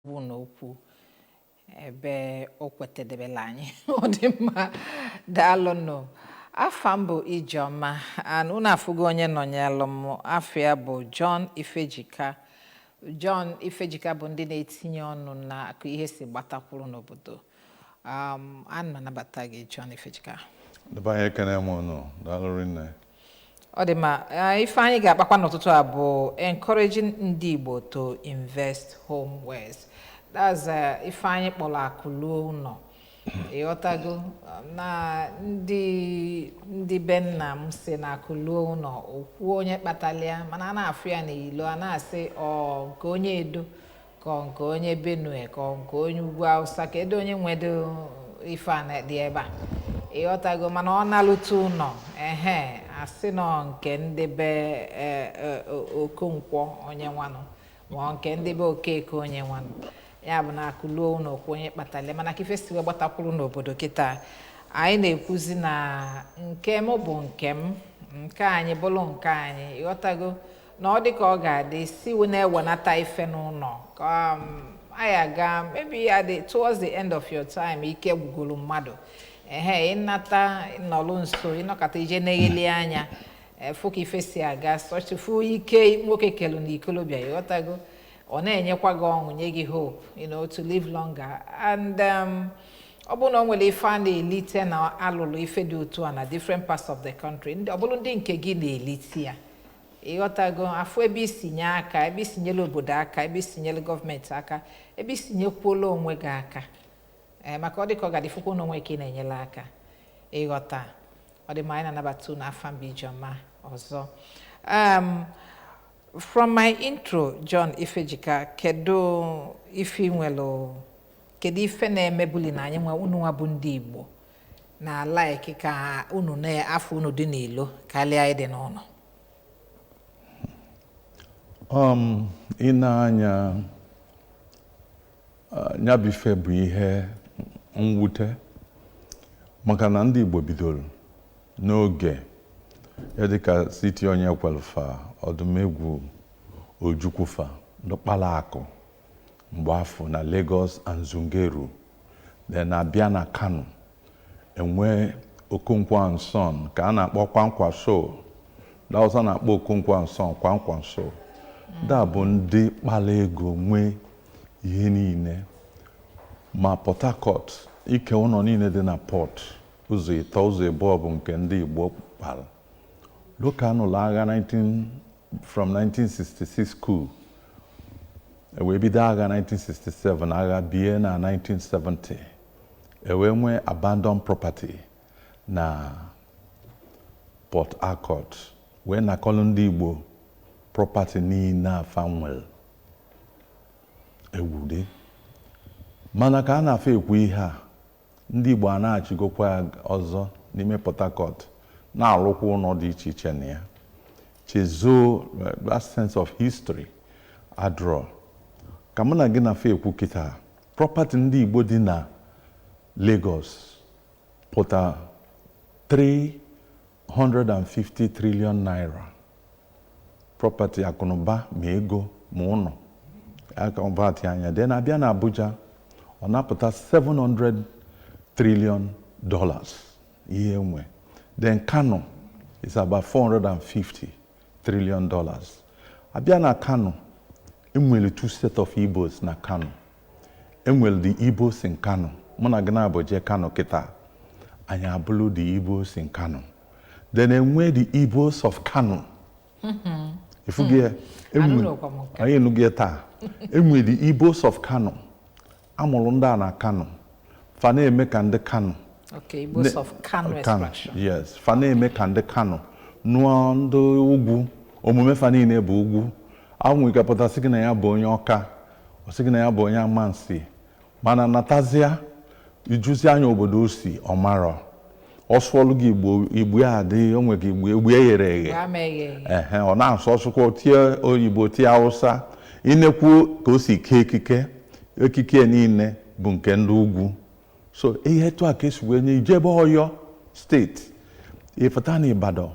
Unu okwu ebe o kwetedebela anyị. Ọ dị mma, daalụnụ. Afa m bụ Ijeọma, and unu afụgo onye nọnyelụ m. Afa ya bụ John Ifejika. John Ifejika bụ ndị na-etinye ọnụ na ka ihe si gbatakwuru n'obodo. Ana m anabata gị, John Ifejika. Ndị anyị, ekene m unu, daalụ rinne. Ọ dị mma. Ife anyị ga-akpakwa n'ụtụtụ a bụ encouraging ndị Igbo to invest homewards. That's ife anyị kpọrọ akụ luo ụlọ. Ịghọtago na ndị be nna m si na akụ luo ụlọ, okwu onye kpatalịa, mana a na-afụ ya n'ilo, a na-asị ọ nke onye Edo, ka ọ nke onye Benue, ka ọ nke onye ugwu Hausa, kedu onye nwedo ife a na-dị ebe a? Ịghọtago? Mana ọ nalụta ụlọ, ehe, asị nọ nke ndị be Okonkwo onye nwanụ, ma ọ nke ndị be Okeke onye nwanụ. Ya bụ na akụ luo ụlọ, okwu onye kpatalịa. Mana ka ife si wee gbatakwuru n'obodo kịta, anyị na-ekwuzi na nke m bụ nke m, nke anyị bụrụ nke anyị. Ịghọtago na ọ dị ka ọ ga-adị si na-ewenata ife n'ụlọ ka anyị aga, maybe at the towards the end of your time, ike gwugoro mmadụ, ehe, ịnata nọlụ nso, ịnọkọta ije na-egheli anya, fụ ka ife si aga, sọchifu ike nwoke kelu na ikolobịa. Ịghọtago? Ọ na-enyekwa gị ọṅụ, nye gị hope to live longer. And ọ bụrụ na o nwere ife a na-elite na alụlụ ife dị otu a na different parts of the country, ndị ọ bụrụ ndị nke gị na-elite ya, ịghọtago, afụ ebe isi nye aka, ebe isi nyere obodo aka, ebe isi nyere gọọmenti aka, ebe isi nyekwuola onwe gị aka, ee, maka ọ dị ka ọ ga-adịfụkwa n'onwe ka ị na-enyere aka. Ịghọta? Ọ dị mma, anyị na-anabata unu. Afa mba Ijeọma ọzọ. From my intro, John Ifejika, kedu ife ị nwelu? Kedu ife na-emebuli na anyị nwe unu nwa bụ ndị Igbo na like ka unu na-afọ unu dị n'ilo karịa ịdị n'ụlọ? Ị na-anya ya bụ ife bụ ihe mwute, maka na ndị Igbo bidoro n'oge ya dịka C.T. Onyekwelfa, Ọdụmegwu Ojukwufa, ndụkpala akụ mgbe afọ na Lagos and Zungeru, then abịa na Kano, enwee Okonkwo and Son, ka a na-akpọ Kwankwaso. Ndị Hausa na-akpọ Okonkwo and Son Kwankwaso. Ndị a bụ ndị kpara ego, nwee ihe niile, ma Port Harcourt, ike ụlọ niile dị na Port, ụzọ ịtọ, ụzọ ịbụọ bụ nke ndị Igbo kpara. Loka nụlụ agha 19 from 1966 coup, e wee bido agha 1967, agha bie na 1970, e wee nwee abandoned property na Port Harcourt, wee nakọlụ ndị Igbo property niile afa nwere. Egwu dị, mana ka a na-afọ ekwu ihe a, ndị Igbo a na-achịgokwa ya ọzọ n'ime Port Harcourt, na-arụkwa ụlọ dị iche iche na ya. Chezoo that sense of history adrọ. Ka mụ na gị na-afọ ekwu kịta, property ndị Igbo dị na Lagos pụta 350 trillion naira. Property, akụnụba, ma ego ma ụlọ akọvat anya dị na-abịa na Abuja, ọ na-apụta 700 trillion dollars ihe nwe. Then Kano is about 450 trillion dollars. Abịa na Kano, enwere two set of Igbos na Kano. Enwere the Igbos in Kano. Mụ na gị na-abụ jee Kano kịta, anyị abụrụ the Igbos in Kano. Then enwe the Igbos of Kano. Ifugi ya? Anụrụkwa m nke a. Anyị enughị ya taa. Enwe the Igbos of Kano, amụrụ ndị a na Kano, fa na-eme ka ndị Kano. Okay, Igbos of Kano extraction. Yes, fa na-eme ka ndị Kano, nụọ ndị ugwu, omume fa niile bụ ugwu. Anwụ ike pụta sị gị na ya bụ onye Ọka, ọ sị gị na ya bụ onye Amansi, mana natazịa ijuzi anya obodo o si, ọmarọ ọ sụọlụ gị Igbo. Igbo ya adị, o nwere Igbo, Igbo e ghere eghe. Igbo amaghị eghe. Ehe, ọ na-asụ ọsụkwa, tie oyibo, tie Hausa, inekwu ka o si kee ekike, ekike niile bụ nke ndị ugwu. So ihe etu a ka esi wee nye ijebe Ọyọ Steeti, ịfụta na Ibadan,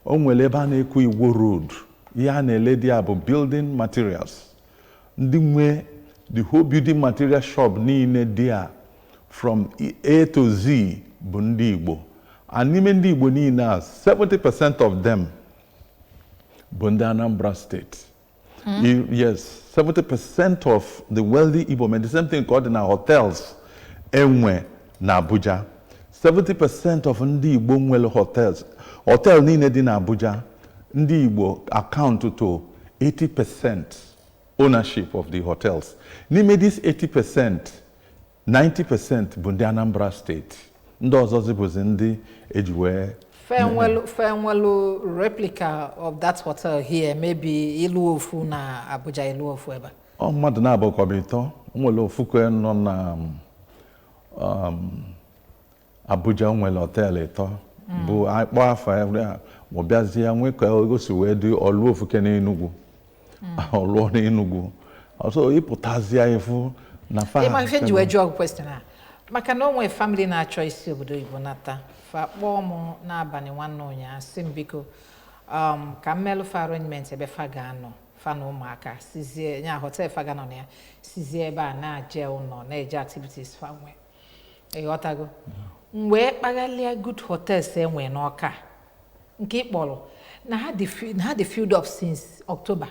o nwere ebe a na-ekwu Iwo Road. Ihe a na-ele dị ya bụ building materials. Ndị nwe The whole building material shop niile dị a, from A to Z, bụ ndị Igbo. And n'ime ndị Igbo niile a, 70% of them bụ ndị Anambra State. Yes, 70% of the wealthy Igbo men. The same thing ka ọ dị na hotels enwe na Abuja. 70% of ndị Igbo nwere hotels, hotel niile dị na Abuja, ndị Igbo account to 80% ownership of the hotels. N'ime this 80%, 90% bụ ndị Anambra State. Ndị ọzọzi bụzi ndị eji wee Fenwelu replica of that hotel here, maybe ilu ofu na Abuja, ilu ofu ebe a. Ọ mmadụ na-abụ ka ọ bụ ịtọ nwere ofuke nọ na Abuja nwere hotel ịtọ bụ akpọ afọ ya, ma bịazie nwee ka o si wee dị ọlụ ofuke n'Enugu, ọlụọ n'Enugu ọzọ ịpụtazie ịfụ na fa. Ịma ife nji wee jụọ gị question a, maka na o nwee family na-achọ isi obodo oyibo nata, fa kpọọ m n'abalị nwanne ụnyaahụ, sị m biko, ka m melụ fa arrangement ebe fa ga-anọ, fa na ụmụaka, sizie nya hotel fa ga-anọ na ya, sizie ebe a na-aje ụlọ, na-eje activities fa nwee. Ịghọtago? M wee kpaghalịa good hotels enwe n'Ọka nke ị kpọrọ na ha dị na ha dị filled up since October.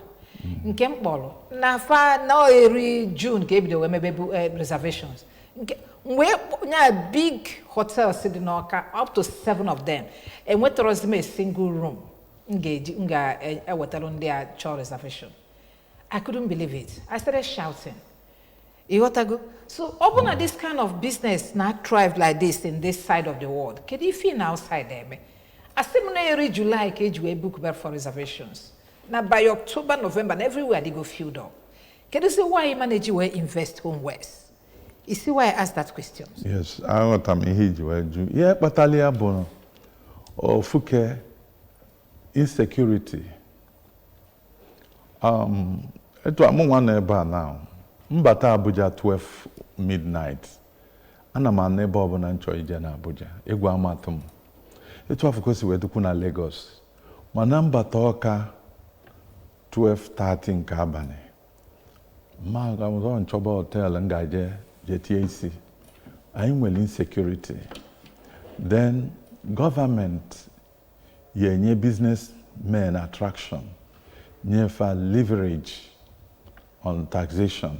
Nke m kpọrọ na fa na eri June ka ebido wee mebe reservations. Nke m wee nya big hotels dị n'Ọka, up to seven of them, enwetarozi m a single room m ga-eji m ga-ewetarụ ndị a chọọ reservation. I couldn't believe it. I started shouting. Ịghọtago? So ọ bụ na this kind of business na thrive like this in this side of the world, kedu ife ị na outside eme? Asị m na eri July ka eji wee book back for reservations, na by October, November, na everywhere they go filled up. Kedu si why ma na-eji wee invest home west? You see why I ask that question? Yes, aghọta m ihe iji wee jụ. Ihe kpatara ya bụ ofuke insecurity. Etu a mụ nwa nọ ebe a now, mbata Abuja 12 midnight, ana m anụ ebe ọbụla m chọrọ ije na Abuja, egwu amatụ m. Etu afọ ka o si wee dịkwu na Lagos, mana mbata Ọka 12:30 nke abalị, ma ga nchọba hotel m ga-eje je tie isi. Anyị nwere insecurity. Then gọọmenti ya enye businessmen attraction, nyefa leverage on taxation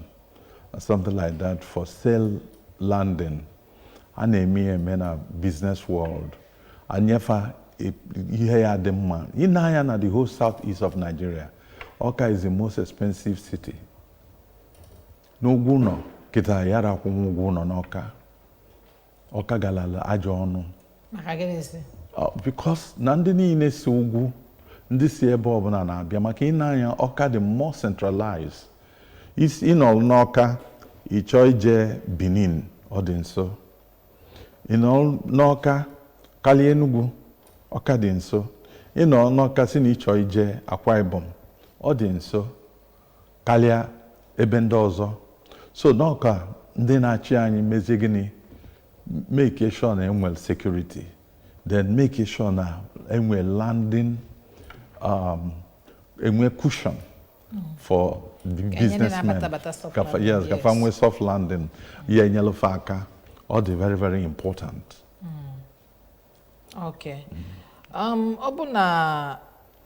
or something like that for sale landing. A na-eme ya eme na business world, anyefa ihe ya dị mma. Ị na-anya na the whole south east of Nigeria, Awka is the most expensive city. N'ụgwọ ụlọ kịta yara akwụnwụ ụgwọ ụlọ n'Ọka. Ọka galala ajọ ọnụ. Maka gịnịzi? Because na ndị niile si ugwu, ndị si ebe ọbụla na-abịa, maka ị na-anya Ọka dị more centralized. Ịnọ n'Ọka, ị chọọ ije Benin, ọ dị nso. Ịnọ n'Ọka karịa Enugu, Ọka dị nso. Ịnọ n'Ọka si na ịchọ ije Akwa Ibom, ọ dị nso karịa ebe ndị ọzọ. So n'Ọka, ndị na-achị anyị mezie gịnị? Make sure na enwere security, then make sure na enwere landing, enwe cushion for the Ka enye ndị businessmen. na-abata abata soft landing, Yes, ka fa nwee soft landing ya enyelụfe aka. Ọ dị very, very important. Okay. Ọ bụ na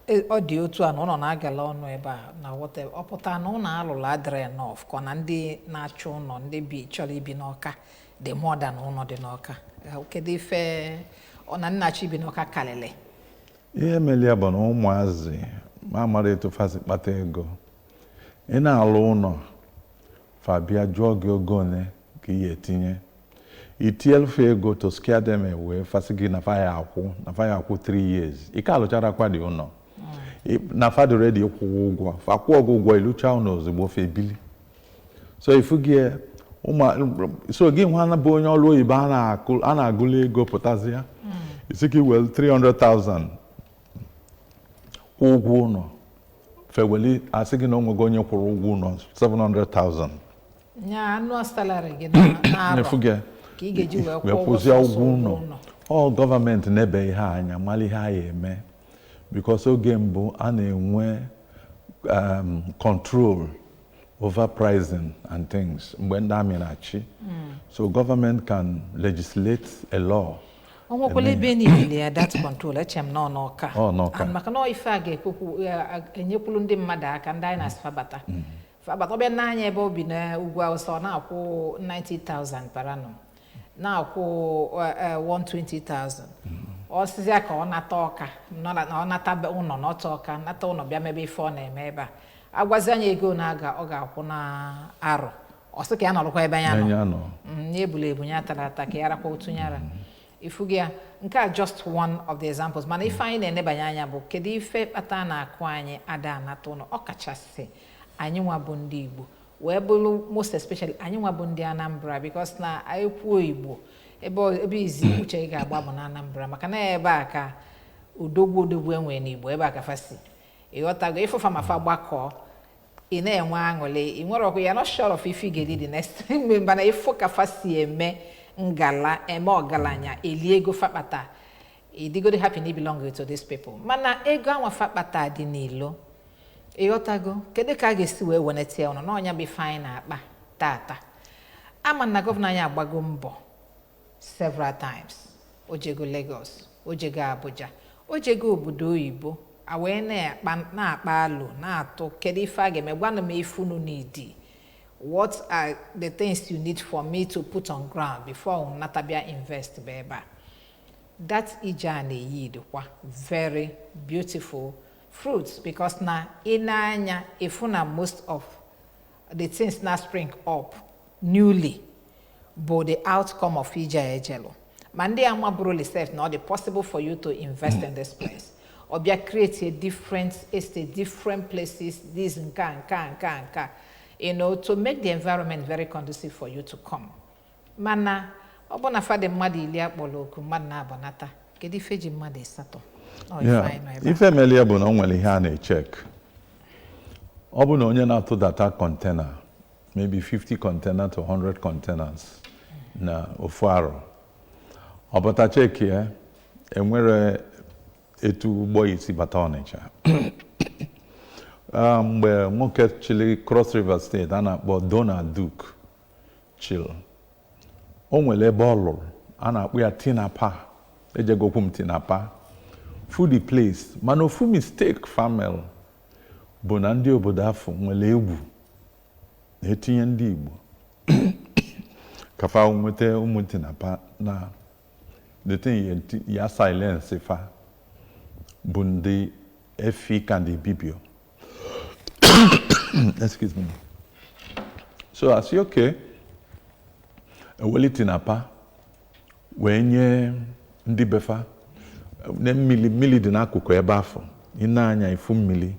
ọ dị otu a na ụlọ na-agala ọnụ ebe a na whatever, ọ pụtara na ụlọ alụrụ adịrị enough, ka ọ na ndị na-achọ ụlọ, ndị bi chọrọ ibi n'Ọka dị more than ụlọ dị n'Ọka? Kedu ife ọ na nna achọ ibi n'Ọka karịrị? Ihe mere ya bụ na ụmụazị ma amara etu fa si kpata ego. Ị na-alụ ụlọ, fa bịa jụọ gị ogo one ka ị ga-etinye. Itielfe ego to scare them away, fasị gị na fa ya akwụ, na fa ya akwụ 3 years. Ike alụchara kwa dị ụlọ na fa dị ready ịkwụwa ụgwọ, fa kwụọ gị ụgwọ, ịlụcha ụlọ ozugbo, fa ebili. So ifu gị ụmụ so gị nwa bụ onye ọrụ oyibo a na-agụlụ ego, pụtazi ya isi ka i were 300,000 kwụọ ụgwọ ụlọ, feweli asị gị na onwego onye kwụrụ ụgwọ ụlọ 700,000. Nya annual salary gị na na-efu n'arọ gị ka ị ga-eji wee wee kwụọ ụgwọ kwụzie sọsọ ụgwọ ụlọ. Ọ gọọmenti na-ebe ihe a anya mara ihe a ya eme, because oge mbụ a na-enwe control. Overpricing and things mgbe ndị army na-achị. So government can legislate a law. O nwekwala ebe niile ya that control, eche m na ọ n'Ọka. Ọ n'Ọka. And maka na ọ ife a ga-ekwekwu enyekwulu ndị mmadụ aka, ndị anyị na-asị fabata fabata, ọbịa n'anya ebe o bi n'ugwu Awụsa, ọ na-akwụ 90,000 per annum, na-akwụ 120,000. Ọ sịzịa ka ọ nata Ọka nọ na ọ nata ụlọ n'ọta Ọka, nata ụlọ, bịa mebe ife ọ na-eme ebe a, agwazi anya ego na-aga ọ ga-akwụ na arọ, ọ sị ka ya nọrọkwa ebe ya nọ. Ya nọ. Ya ebula ebu ya tara ata ka ya rakwa otu nyara ifugi ya. Nke a just one of the examples, mana ife anyị na-enebanye anya bụ kedu ife kpata na akụ anyị ada anata ụlọ, ọ kachasị anyị nwa bụ ndị Igbo, wee bụrụ most especially anyị nwa bụ ndị Anambra, because na anyị kwuo Igbo, ebe izi uche ị ga-agba bụ na Anambra, maka na ebe a ka odogwu odogwu enwere n'Igbo, ebe a ka fa si. Ịghọtago? Ịfụfa ma fa gbakọọ, ị na-enwe aṅụrị, ị nwere ọkụ ya not sure of ife ị ga-eri the next, mana ịfụ ka fa si eme ngala, eme ọgaranya, eli ego fakpata, ịdịgodi happy na belong to these people. Mana ego anwa fakpata dị n'ilo. Ịghọtago? Kedu ka a ga-esi wee weneta ya ụnọ n'ọnya bụ ife anyị na-akpa tata? Ama na gọvanọ anyị agbago mbọ several times. O jego Lagos, o jego Abuja, o jego obodo oyibo, a wee na-akpa na-akpa alụ na-atụ kedu ife a ga-eme. Gwanụ m ife unu need. What are the things you need for me to put on ground before unu natabịa invest bụ ebe a? That ije a na-eyi dịkwa very beautiful fruits, because na ị na-anya ịfụ na most of the things na spring up newly bụ the outcome of ije a ejelu. Ma ndị a mabụrụ sef na ọ dị possible for you to invest in this place, ọ bịa create a different estate, different places, this nke a, nke a, nke a, nke a, to make the environment very conducive for you to come. Mana ọ bụ na fadị mmadụ 10 akpọrọ oku, mmadụ na-abanata, kedu ife ji mmadụ 8? Ọ ife anyị nọ ebe a. Ife melie bụ na o nwere ihe a na-echek. Ọ bụ na onye na-atụdata container, maybe 50 container to 100 containers na ofu arọ, ọ bụta cheki ya, enwere etu ụgbọ ya esi bata Ọnịcha. Mgbe nwoke chịrị Cross River State a na-akpọ Donald Duke chịrị, o nwere ebe ọ lụrụ a na-akpọ ya Tinapa. Ejegokwu m Tinapa fu the place, mana ofu mistake famil bụ na ndị obodo afọ nwere egwu na-etinye ndị Igbo ka fa nweta ụmụ Tinapa na the thing ya silence fa bụ ndị Efik and Ibibio, excuse me. So I say, okay, eweli Tinapa wee nye ndị befa na mmiri. Mmiri dị n'akụkụ ebe afọ, ị na-anya ifu mmiri,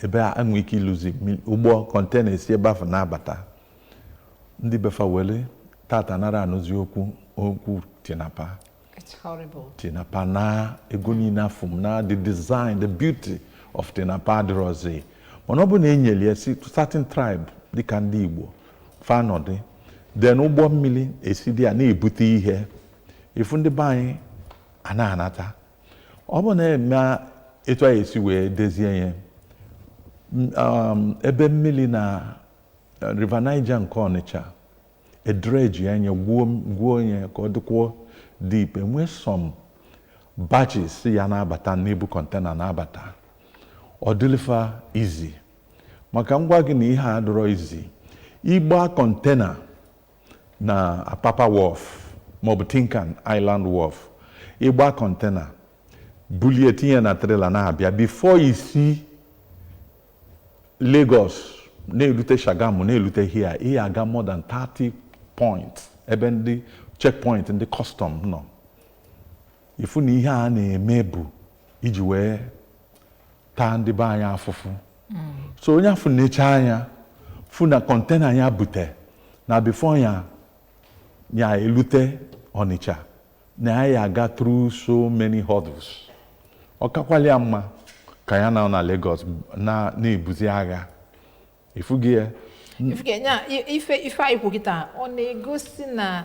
ebe a enwe ike ịlụzi ụgbọ container esi ebe afọ na-abata. Ndị befa were tata nara anụzi okwu okwu Tinapa. It's horrible. Tinapa na ego niile afọ m na the design, the beauty of Tinapa adịrọzi. Mana ọ bụ na enyere ya si certain tribe dịka ndị Igbo fanọdị, then ụgbọ mmiri esi dị ya na-ebute ihe ifu ndị be anyị a na-anata. Ọ bụ na eme etu anyị esi wee dezie ya, ebe mmiri na River Niger nke Ọnịcha, edredge ya nye, gwuo gwuo ya ka ọ dịkwuo deep, enwee some barges ya na-abata n'ibu container na-abata, ọ dịlịfa easy. Maka ngwa gị na ihe a adịrọ easy ịgba container na Apapa Wharf maọbụ Tincan Island Wharf, ịgba container bulie tinye na trailer na-abịa, before isi Lagos na-erute Shagamu, na-erute here, ị aga more than 30 points ebe ndị checkpoint, ndị custom nọ. Ifu na ihe a na-eme bụ iji wee taa ndị be anyị afụfụ. So onye afụ na-eche anya fụ na container ya bute na before ya ya elute Ọnịcha na ya aga through so many hurdles, ọ kakwala ya mma ka ya nọ na Lagos na na-ebuzi agha. Ifugi ya. Ife nya ife anyị kwu kịta, ọ na-egosi na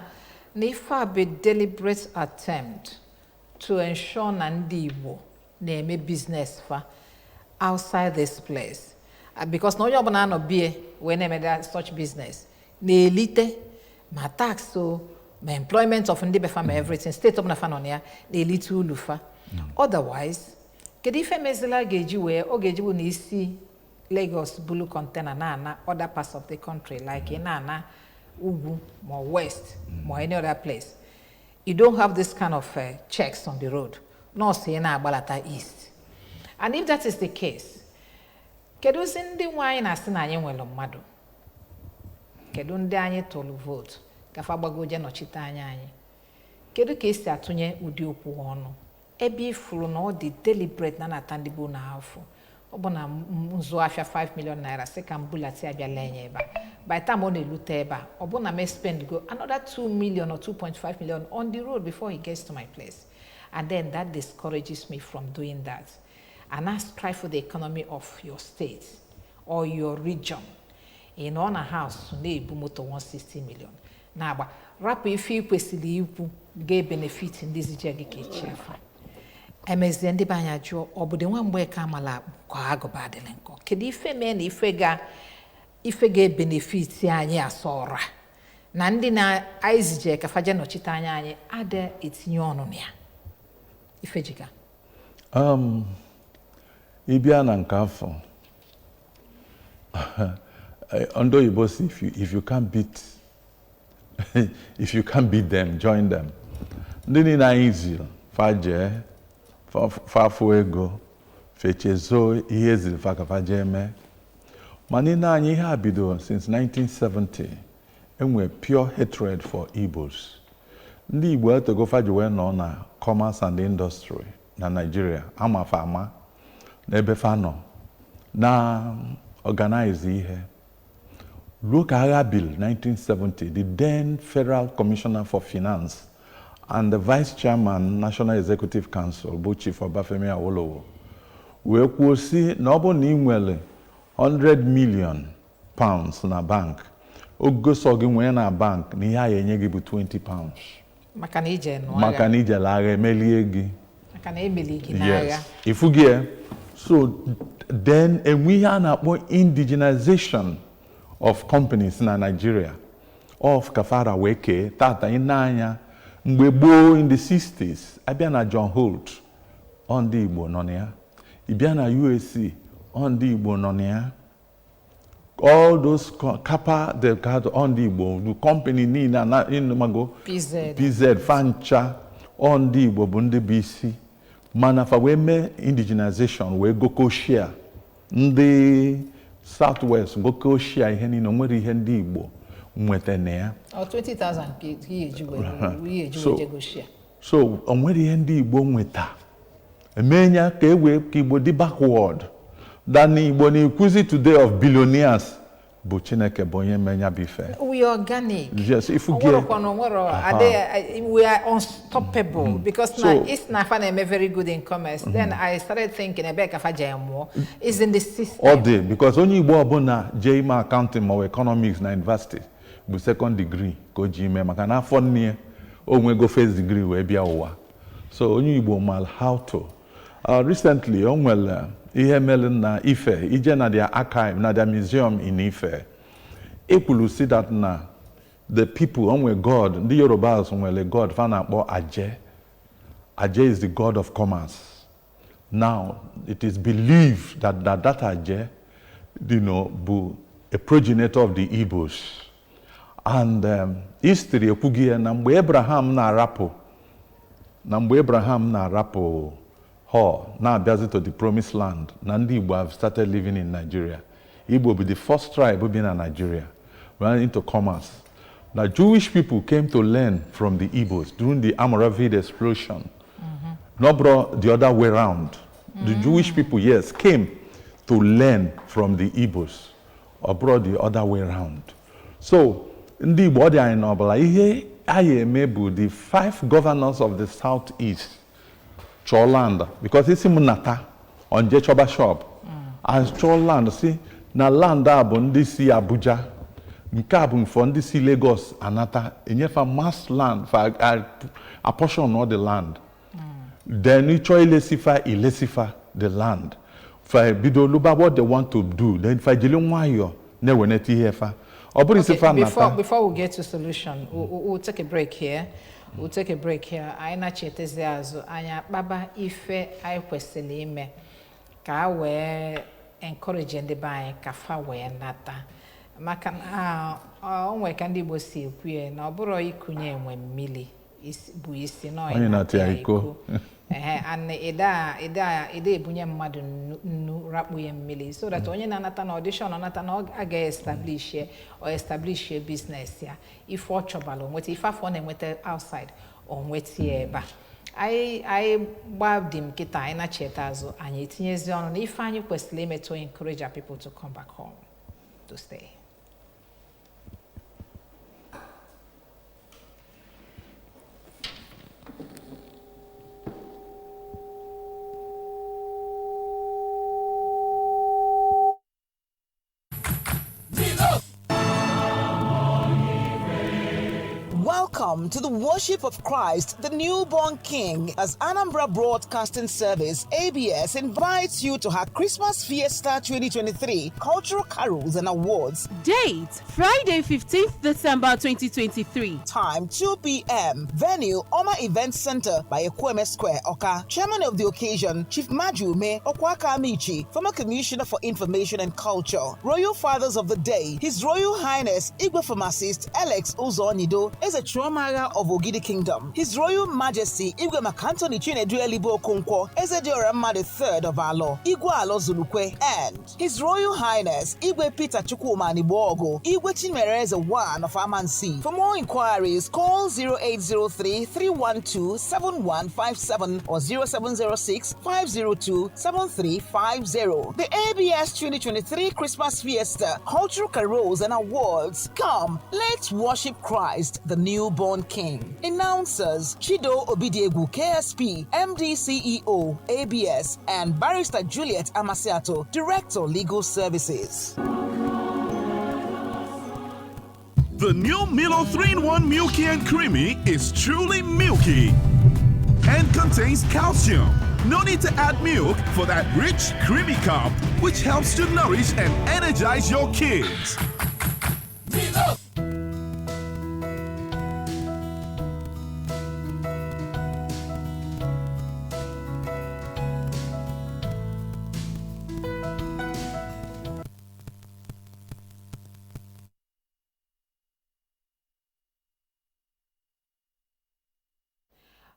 ife a bụ deliberate attempt to ensure na ndị Igbo na-eme business fa outside this place. Because na onye ọbụla anọ bie wee na-eme that such business na-elite ma tax o, ma employment of ndị befa, ma everything. Steeti ọbụla fa nọ na ya na-elite ulu fa. Otherwise, kedu ife mezila ga-eji wee ọ ga-eji bụ na isi Lagos bulu container na-ana other parts of the country, like ị na-ana ugwu ma west ma any other place, you don't have this kind of checks on the road? Nọọsụ ị na-agbalata east. And if that is the case, kedụzi ndị nwe anyị na-asị na anyị nwere mmadụ? Kedu ndị anyị tụrụ vootu gafa gbagoje nọchite anya anyị? Kedu ka esi atụnye ụdị okwu ọnụ ebe ifuru na ọ dị deliberate na na-ata ndị bụ na afọ? Ọ bụ na nzụ afịa 5 million naira, sị ka m bulata abịa lee ya ebe a. By the time ọ na-elute ebe a, ọ bụ na m spend go another 2 million or 2.5 million on the road before he gets to my place, and then that discourages me from doing that. And I strive for the economy of your state or your region. Ị nọ na house na-ebu moto 160 million na-agba, rapụ ife ị kwesịrị ikwu ga-ebenefit ndị zije gị ka echi afa. Emezie, ndị be anya jụọ, ọ bụ dị nwa mgbe ka amala akpụ ka agụba adịrị nkọ? Kedu ife mee na ife ga ife ga-ebenefit anyị asọra na ndị na anyị zije ka faje nọchite anya anyị ada etinye ọnụ na ya? Ifejika. Ị bịa na nke afọ, ndị oyibo si, if you can't beat them, join them. Ndị niile anyị ziri fa jee fafụ ego, fechezo ihe eziri fa ka fa jee mee. Mana ị na-anya ihe a bido since 1970, enwe pure hatred for Igbos. Ndị Igbo etego fa ji wee nọ na commerce and industry na Nigeria, amafa ama n'ebe fa nọ na organize ihe ruo ka agha bill 1970. The then Federal Commissioner for Finance and the Vice Chairman, National Executive Council, bụ Chief Obafemi Awolowo, wee kwuo si na ọ bụrụ na ị nwere 100 million pounds na bank, ogo sọ gị nwee na bank, na ihe a ga-enye gị bụ £20. Maka na ije nụọ maka agha. Na ijele agha, emelie gị. Maka na emeli gị n'agha. Yes, ifugie. So then enwe ihe a na-akpọ indigenization of companies na Nigeria of kafara wee kee tata. Ị na-anya mgbe gboo, in the 60s, abịa na John Holt, ọ ndị Igbo nọ na ya. Ị bịa na UAC, ọ ndị Igbo nọ na ya. All those Kappa Delgado, ọ ndị Igbo. The company niile na ịnụmago. PZ. PZ fancha, ọ ndị Igbo bụ ndị bụ isi. Mana fa wee mee indigenization, wee goko share. Ndị South West goko share ihe niile. O nwere ihe ndị Igbo nweta na ya. Ọ 20,000 ka ihe eji wee ihe eji wee jego share. So o nwere ihe ndị Igbo nweta. Emenya ka e wee ka Igbo dị backward than Igbo na-ekwuzi today of billionaires bụ Chineke bụ onye menya bụ ife. We are organic. Yes, if you get Onwerokwa onwero ade, we are unstoppable because na it's na fa na-eme very good in commerce. Then I started thinking, ebe ka fa je mụọ is in the system. Ọ dị because onye Igbo ọbụla jee ime accounting ma ọ bụ economics na university bụ second degree ka o ji ime, maka na afọ nne ya o nwego first degree wee bịa ụwa. So onye Igbo mal how to recently o nwere ihe mere na Ife, ije na their archive, na their museum in Ife, ekwuru si that na the people onwe god, ndị Yorubas nwere god fa na-akpọ Aje. Aje is the god of commerce. Now, it is believed that Aje, bụ a progenitor of the Igbos. And history ekwughị ya na mgbe Abraham na-arapụ, na mgbe Abraham na-arapụ Hor na-abịazi to the promised land, na ndị Igbo have started living in Nigeria. Igbo bụ the first tribe bi na Nigeria, ran into commerce. The Jewish people came to learn from the Igbos during the Almoravid explosion. Not bro, the other way round. The Jewish people, yes, came to learn from the Igbos, or brought the other way round. So, ndị Igbo, ọ dị anyị n'ọbụla ihe anyị eme bụ the five governors of the South-East chọọ land, because isi m nata onje chọba shop and chọọ land, si na land a bụ ndị si Abuja, nke a bụ for ndị si Lagos anata, enyefa mass land fa apportion all the land. Then ị chọọ ilesifa, ilesifa the land. Fa bido lụba what they want to do, then fa jiri nwayọọ na-eweneta ihe fa. Ọ bụrụ isi fa nata. Before we get to solution, we'll take a break here. We'll take a break here. Anyị na-chetezi azụ, anyị akpaba ife anyị kwesịrị ime ka a wee encourage ndị be anyị ka fa wee nata, maka na o nwere ka ndị Igbo si ekwu ya na ọ bụrụ ikunye enwe mmiri bụ isi na onye na-atụ ya iko. Ehe, and ịda ebunye mmadụ nnu rakpu ya mmiri, so that onye na-anata na audition ọ nata na ọ agaghị establish or establish business ya. Ife ọ chọbala o nweta, ife afọ ọ na-enweta outside o nweta ya ebe a. Anyị gbaa dị m kịta, anyị na-cheta azụ, anyị etinyezi ọnụ na ife anyị kwesịrị ime to encourage our people to come back home to stay. Welcome to the worship of Christ, the newborn King, as Anambra Broadcasting Service, ABS, invites you to her Christmas Fiesta 2023 Cultural Carols and Awards. Date: Friday, 15th December 2023. Time 2 p.m. Venue: Oma Event Center by Ekweme Square, Oka. Chairman of the occasion: Chief Majume Okwaka Amichi, former Commissioner for Information and Culture. Royal Fathers of the Day: His Royal Highness Igwe Pharmacist Alex Uzonido, Eze Chuomaga of Ogidi Kingdom. His Royal Majesty Igwe Makantoni Chinedu Elibo Okonkwo, Eze Diorama III of Alo, Igwe Alo Zulukwe, and His Royal Highness Igwe Peter Chukwuma Nibogo, Igwe Chimereze I of Amansi. For more inquiries, call 0803 312 7157 or 0706 502 7350. The ABS 2023 Christmas Fiesta, Cultural Carols and Awards. Come, let's worship Christ, the newborn King. Announcers: Chido Obidiegu, KSP, MD CEO, ABS, and Barrister Juliet Amasiato, Director, Legal Services. The new Milo 3-in-1 Milky and Creamy is truly milky and contains calcium. No need to add milk for that rich, creamy cup, which helps to nourish and energize your kids.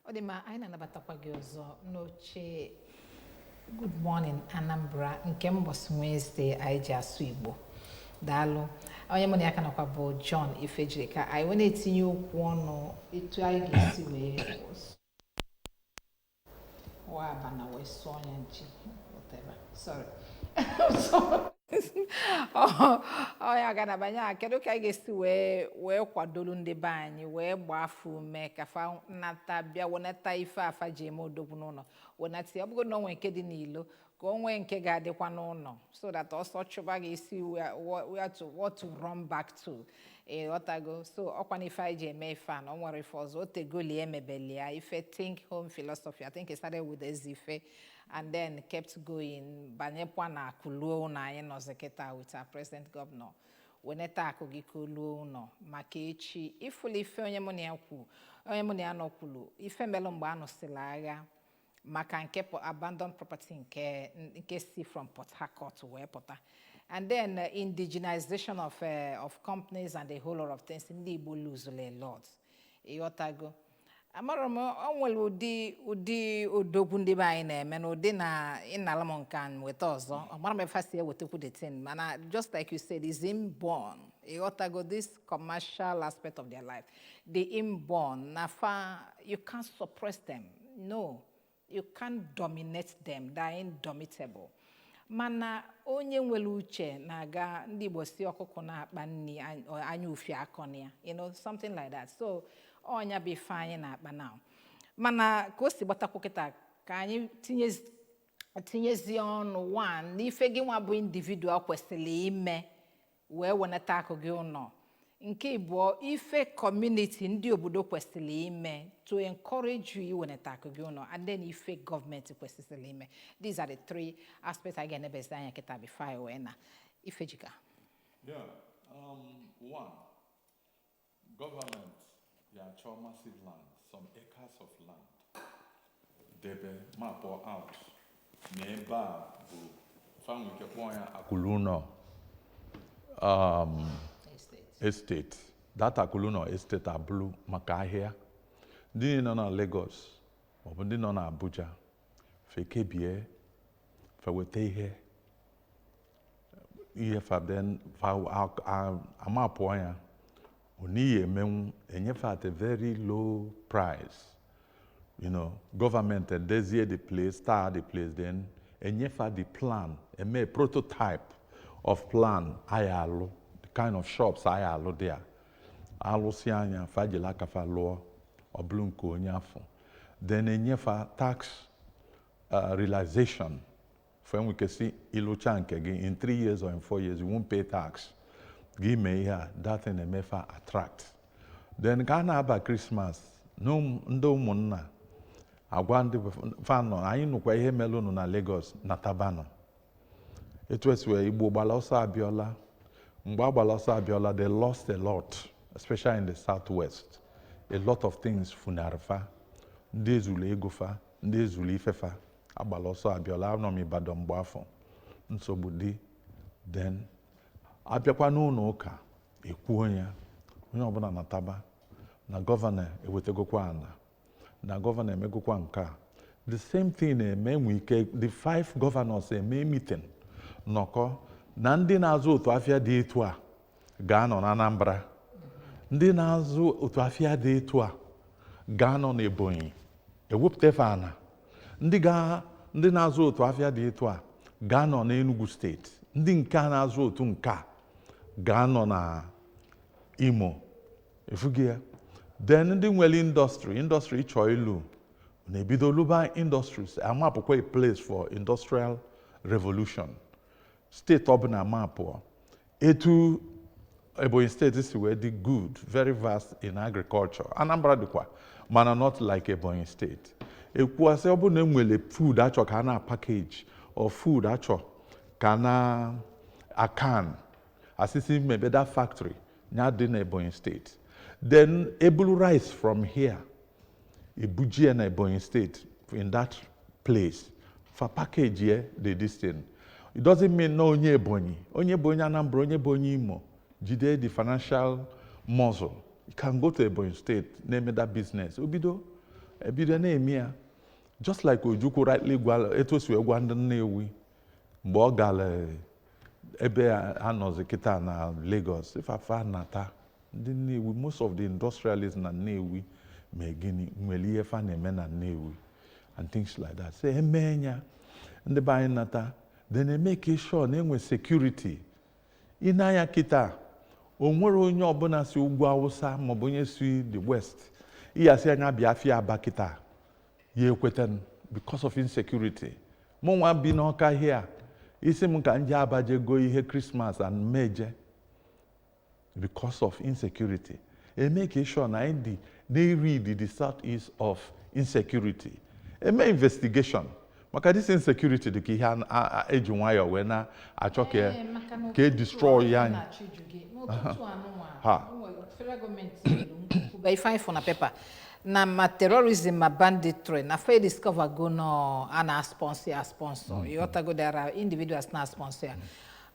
Ọ dị mma, anyị na-anabatakwa gị ọzọ n'oche Good Morning Anambra nke mbọsị Wednesday anyị ji asụ Igbo. Daalụ. Onye mụ na ya ka nọkwa bụ John Ifejiri, ka anyị wee na-etinye okwu ọnụ etu anyị ga-esi wee wa abana wee sụọ ya nchi, whatever, sorry. Ọ ya ga na-abanye a, kedu ka anyị ga-esi wee kwadolu ndị be anyị wee gbaa afọ ume ka fa nata, bịa wenata ife afa ji eme odogwu n'ụlọ, wenata ya, ọ bụgo na o nwee nke dị n'ilo, ka o nwee nke ga-adịkwa n'ụlọ, so that ọsọ chụba gị isi where to, what to run back to, ịghọtago? So ọkwa na ife anyị ji eme ife a na o nwere ife ọzọ otegoli emebelia ife think home philosophy. I think it started with Ezife and then kept going, banyekwa na akụluo ụlọ anyị nọzi kịta with our present governor. Weneta akụ gị ka oluo ụlọ maka echi. Ifụla ife onye mụ na ya kwu, onye mụ na ya nọ kwulu ife melụ mgbe a nụsịrị agha maka nke abandoned property nke si from Port Harcourt wee pụta, and then indigenization of companies and a whole lot of things. Ndị Igbo lose a lot, ịghọtago? Amara m o nwere ụdị odogwu ndị be anyị na-eme na ụdị na ịnala m nke a weta ọzọ. Amara m efe si ewetakwu the thing, mana just like you said, is inborn, ịghọtago? This commercial aspect of their life, the inborn na fa, you can't suppress them. No, you can't dominate them. They are indomitable. Mana onye nwere uche na-aga, ndị Igbo si ọkụkọ na-akpa nri anya ufi akọ na ya, something like that. So ọnya bụ ife anyị na-akpa now, mana ka o si gbatakwu kịta, ka anyị tinyezie ọnụ one n'ife gị nwa bụ individual kwesịrị ime wee wenata akụ gị ụlọ. Nke ịbụọ, ife community, ndị obodo kwesịrị ime to encourage you iwenata akụ gị ụlọ, and then ife gọọmenti kwesịrị ime. These are the three aspects anyị ga-enebezi anya kịta before anyị wee na Ifejika. Yeah, one, government ya achọ massive land, some acres of land. Debe map out na ebe a bụ fanwe ike kpọọ ya Akuluno estate. That Akuluno estate abụrụ maka ahịa. Ndị nọ na Lagos maọbụ ndị nọ na Abuja fekebie, feweta ihe ihe fa, then fa amapụọ ya oniyi emenwu enyefe at a very low price. Government edezie the place, start the place, then enyefe the plan, eme prototype of plan anyị alụ, the kind of shops anyị alụ there, alụsị anya fajila aka fa lụọ, ọ bụrụ nke onye afọ. Then enyefa tax realization for enwe ike si ịlụcha nke gị in 3 years or in 4 years, you won't pay tax. Gị mee ihe a, that thing emefa attract. Then ka a na-aba Christmas na ndị ụmụnna agwa ndị fa nọ anyị nụkwa ihe melụnụ na Lagos na Tabanụ, etu esi wee Igbo gbara ọsọ abịọla. Mgbe a gbara ọsọ abịọla, they lost a lot, especially in the southwest. A lot of things funarị fa, ndị ezuru ego fa, ndị ezuru ife fa agbara ọsọ abịọla. Anọ m Ibadan mgbe afọ nsogbu dị. Then abịakwa n'ụlọ ụka ekwuo ya, onye ọbụla nataba na gọvanọ ewetagokwa ana na gọvanọ emegokwa nke a. The same thing na-eme, enwe ike the five governors eme meeting, nnọkọ na ndị na-azụ otu afịa dị etu a ga-anọ na Anambra, ndị na-azụ otu afịa dị etu a ga-anọ n'Ebonyi, ewepụta ana, ndị ga ndị na-azụ otu afịa dị etu a ga-anọ n'Enugu Steeti, ndị nke a na-azụ otu nke a ga-anọ na Imo, efughị ya. Then ndị nwere industry chọọ ilu na-ebido luba industries, amapụkwa a place for industrial revolution. Steeti ọbụla mapụọ etu Ebonyi Steeti si wee dị good, very vast in agriculture. Anambra dịkwa, mana not like Ebonyi Steeti. Ekwuasị ọ bụrụ na enwere food achọ ka a na package or food achọ ka na akan asịsị mebe that factory ya dị na Ebonyi Steeti, then ebulu rice from here ebujie na Ebonyi State in that place for package here, the this thing. It doesn't mean na onye Ebonyi, onye bụ onye Anambra, onye bụ onye Imo jide the financial muscle, you can go to Ebonyi State na-eme that business. Obido ebido na-eme ya, just like Ojukwu rightly gwa etu o si wee gwa ndị Nnewi mgbe ọ gara ebe a nọzi kịta na Lagos, ife afa nata ndị Nnewi. Most of the industrialists na Nnewi ma gịnị nwere ihe fa na-eme na Nnewi and things like that. So eme ya ndị be anyị nata, then eme sure na enwe security. Ị na-anya kịta, o nwere onye ọbụla si ugwu Awụsa maọbụ onye si the west ịyasị anya bịa afịa Aba kịta, ya ekweta because of insecurity. Mụ nwa bi n'Ọka here, isi m ka m jee Aba jee goo ihe Christmas and meje because of insecurity. Eme ka sure na anyị dị na-rid the south east of insecurity. Eme investigation maka this insecurity dị ka ihe eji nwayọọ wee na-achọ ka e destroy ya anyị. N'ụtụtụ anụnwa, Ha. o nwere federal gọọmenti nyere nkwuba ife anyị fụ na pepa na ma terrorism ma banditry na fe discover go no a na-sponsor ya sponsor, ịghọtago? There are individuals na sponsor ya,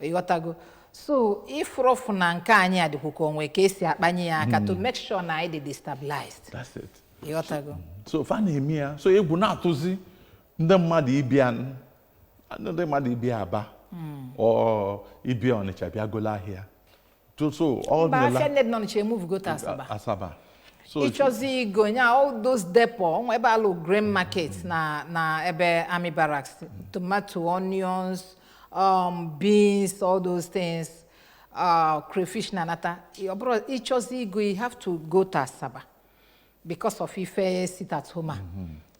ịghọtago? So ịfụrọfụ na nke anyị a dịkwa ka onwe ka esi akpanye ya aka to make sure na anyị dị destabilized. That's it. Ịghọtago? So fa na-eme ya, so egwu na-atụzi ndị mmadụ ịbịa, ndị mmadụ ịbịa Aba ọ ịbịa Ọnịcha bịa golo ahịa. So all Mba, the afịa nne dị n'Ọnịcha emove go to Asaba. Asaba. So Ịchọzi igo nya, all those depot onwe ebe alụ grain market na ebe army barracks, tomato, onions, beans, all those things, crayfish na nata. Ọ bụrụ ịchọzi igo, you have to go to Asaba because of ife sit at home a.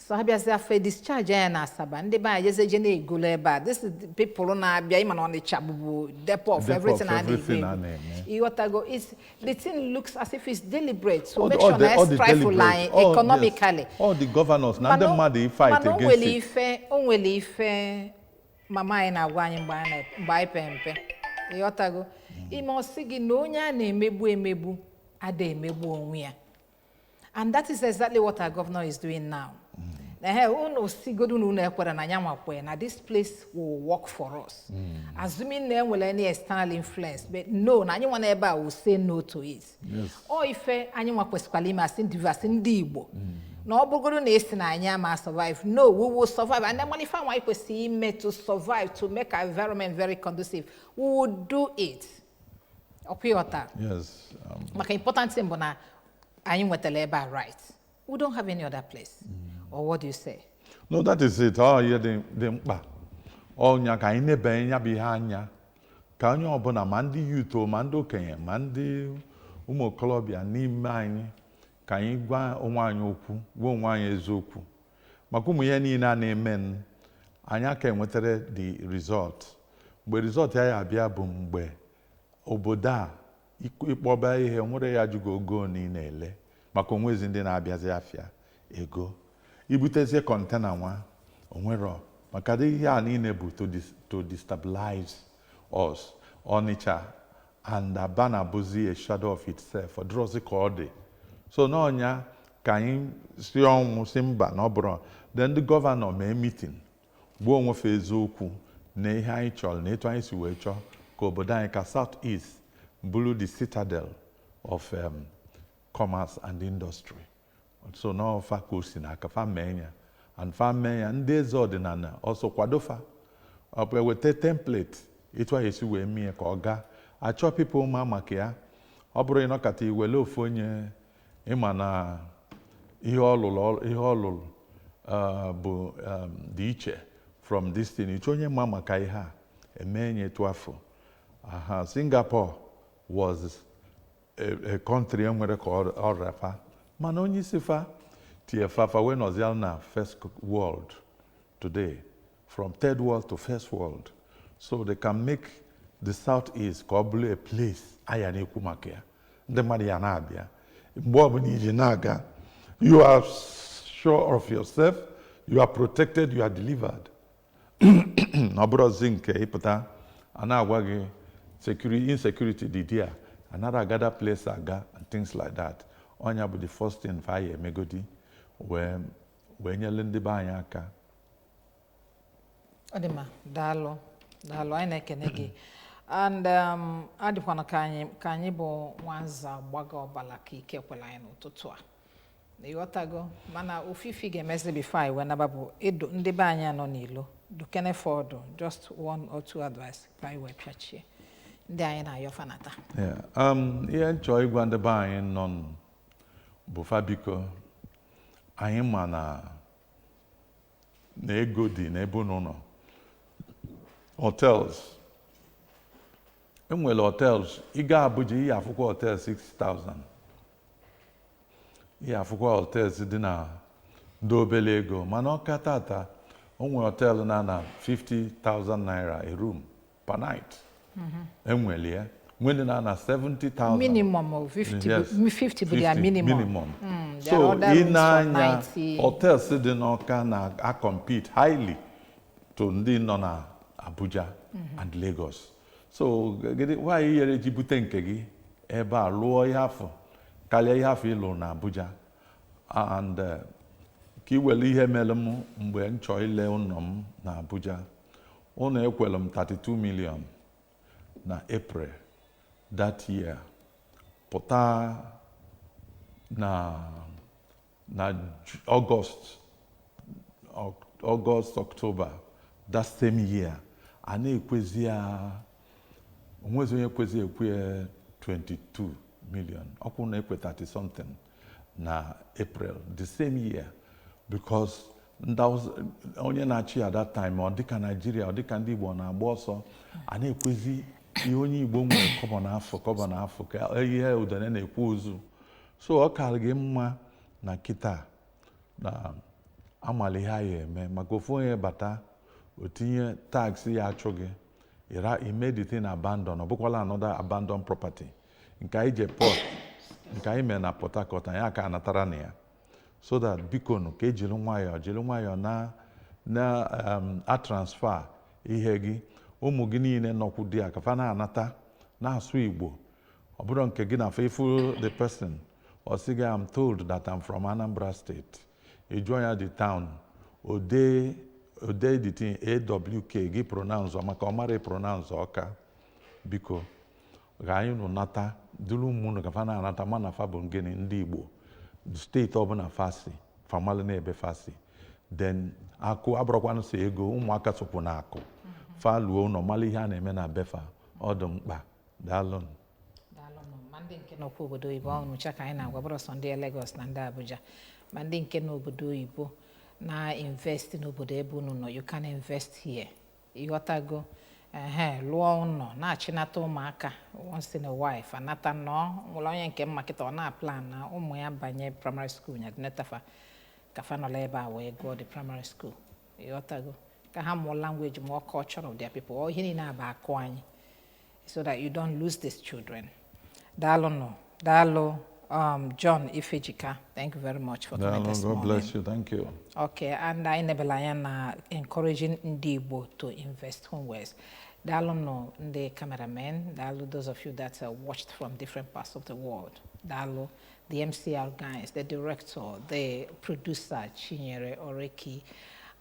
So abịazi afọ discharge ya na Asaba, ndị be anyị jezie je na-egolo ebe a. This is the people na-abịa ịma na Ọnịcha bụbu depot of Depot of everything a na-ego everything ego. a na-eme. Ịghọtago? The thing looks as if it's deliberate to make All sure na all the trifle deliberate- anyị all- yes. economically. All the governors na ndị mmadụ fight Mana o against nwere it. ife, o nwere ife mama anyị na-agwa anyị mgbe anyị pe mpe, ịghọtago? Ime ọsị gị na onye a na-emegbu emegbu ada emegbu onwe ya, and that is exactly what our governor is doing now. Ehe, unu sigodu na unu ekwere na ya nwakwe na this place will work for us, assuming na enwere any external influence, but no, na anyị nwa n'ebe a will say no to it. Ọ ife anyị nwa kwesịkwara ime asị ndị asị ndị Igbo na ọ bụgoro na esi na anyị ama survive, no, we will survive. And then ife anyị kwesịrị ime to survive, to make our environment very conducive, we will do it. Ọkwa ịghọta? Yes. Maka important thing bụ na anyị nwetara ebe a, right? We don't have any other place. Or what do you say? No, that is it. Ọ ihe dị mkpa. Ọnya ka anyị nebe ya bụ ihe anya, ka onye ọbụla, ma ndị youth o, ma ndị okenye, ma ndị ụmụ okorobịa n'ime anyị, ka anyị gwa onwe anyị okwu, gwa onwe anyị eziokwu maka ụmụ ihe niile a na-eme n, anyị aka enwetara the result. Mgbe result ya abịa bụ mgbe obodo a ịkpọba ihe nwere ya jụgo ogo na ị na-ele maka onwezi ndị na-abịazi afịa ego ibutezie container nwa onwero, maka dị ihe a niile bụ to destabilize us. Onitsha and Aba na-abụzi a shadow of itself, ọ dịrọzi ka ọ dị. So n'ọnya ka anyị si ọnwụ si mba na ọ bụrụ then ndị governor mee meeting, gbuo onwefe eziokwu na ihe anyị chọrọ na etu anyị si wee chọọ ka obodo anyị, ka South East bụrụ the citadel of commerce and industry. So n'ọfa ka o si n'aka fa mee ya, and fa mee ya, ndị eze ọdịnala ọsọ kwado fa, ọ bụ eweta template etu anyị esi wee mie ka ọ gaa. Achọ people ma maka ya, ọ bụrụ ịnọkọta iwele ofu onye ịma na ihe ọ lụrụ bụ dị iche from this thing. Ịchọ onye ma maka ihe a eme ya etu afọ. Aha, Singapore was a country enwere ka ọ rafa, mana onye isi fa tie fafa wee nọzial na first world today, from third world to first world. So they can make the Southeast ka ọ bụrụ a place aya na-ekwu maka ya, ndị mmadụ ya na-abịa. Mgbe ọbụla iji na-aga, you are sure of yourself, you are protected, you are delivered. Na ọ bụrụzi nke ịpụta a na-agwa gị security, insecurity dị there, another agada place aga and things like that. Ọnya bụ the first thing fa ya emegodi wee nyere ndị be anyị aka. Ọ dị mma, daalụ, daalụ, anyị na-ekene gị. And adịkwana ka anyị bụ nwanza gbaga ọbala ka ike kwela anyị n'ụtụtụ a na ịghọtago. Mana ofufe ga-emezi before anyị wee naba bụ ịdụ ndị be anyị anọ n'ilo dukene fọdụ, just one or two advice ka anyị wee pịachie ndị anyị na-ayọ fanata. Yeah. Ihe m chọrọ ịgwa ndị be anyị nọ bụ fa biko, anyị ma na ego dị n'ebe unu nọ. Hotels, enwere hotels. Ị gaa Abuja, ihe afụkwa hotel 6000, ihe afụkwa hotels dị na ndị obere ego, mana ọka tata o nwere hotel na 50,000 naira a room per night. Enwere ya nwee ndị na 70,000. Minimum of 50. Yes. 50 bụ their minimum. Minimum. There are So other ị rooms for na-anya 90. hotels dị n'Ọka na-compete highly to ndị nọ na Abuja and Lagos. So gịnị nwaanyị yere ji bute nke gị ebe a lụọ ihe afọ karịa ihe afọ ịlụ na Abuja? And ka ị were ihe mere m mgbe m chọọ ile ụlọ m na Abuja, ụlọ ekwere m 32 million na April that year, pụta na August, August, October that same year, a na-ekwezi ya, onwezi onye kwezi ekwe ya 22 million, ọkwụ na-ekwe 30 something na April the same year, because ndị onye na-achị at that time, ọ dịka Nigeria, ọ dịka ndị Igbo na-agba ọsọ, a na-ekwezi ihe onye Igbo nwere kọbọ n'afọ, kọbọ n'afọ, ka ihe udene na-ekwu ozu. So ọ kara gị mma na kịta na Amala ihe anyị eme maka ofu onye bata, o tinye tax ya, achụ gị ira ime the thing abandon. Ọ bụkwala another abandon property nke anyị je port, nke anyị mere na Port Harcourt, anyị aka anatara na ya. So that, biko nụ, ka ejiri nwayọọ, jiri nwayọọ na a transfer ihe gị. Ụmụ gị niile nọkwu di ya, ka fa na-anata na-asụ Igbo. Ọ bụrụ nke gị na faithful the person, ọ sị gị, "I'm told that I'm from Anambra State." Ị jụọ ya the town, ode ode the thing awk gị pronounce, maka ọ mara pronounce Ọka. Biko, ka anyị nụ nata duru ụmụ unu ka fa na-anata, ma na fa bụ gịnị? Ndị Igbo. Steeti ọbụla fa si, famalụ na-ebe fa si. Then akụ abụrụkwanụ so ego, ụmụaka sokwu na akụ. Fa luo ụlọ, mara ihe a na-eme na befa, ọ dị mkpa. Daalụnụ. Daalụnụ. Ma ndị nke nọkwa obodo oyibo, ọ nụcha ka anyị na-agwa, bụrụ sọ ndị Lagos na ndị Abuja, ma ndị nke n'obodo oyibo na-invest n'obodo ebe unu nọ. You can invest here, ịghọtago? Ehe, lụọ ụlọ, na-achịnata ụmụaka once in a while, fanata nọọ. Nwere onye nke mma kịta, ọ na-aplan na ụmụ ya banye primary school, ya netafa ka fa nọrọ ebe a wee gụọ the primary school, ịghọtago? Ka ha mụọ language, mụọ culture of their people. Ọ ihe niile a bụ akụ anyị, so that you don't lose these children. Daalụ nụ, daalụ. John Ifejika, thank you very much for coming Daalụ. this God morning. bless you. Thank you. Okay, and anyị nebela anya na encouraging ndị Igbo to invest homewares. Daalụ nụ ndị cameramen, daalụ those of you that watched from different parts of the world. Daalụ the MCR guys, the director, the producer, Chinyere Oreki,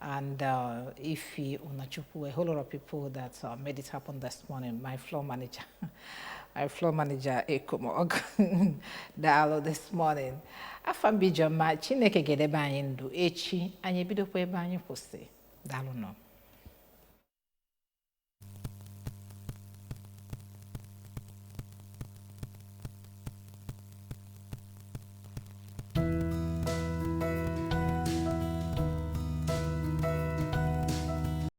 and Ifi Unachukwu, a whole lot of people that made it happen this morning. My floor manager, Ekomog, daalụ this morning. Afa m bụ Ijeọma. Chineke ga-edebe anyị ndụ. Echi, anyị ebidokwa ebe anyị kwụsị. Daalụ nọ.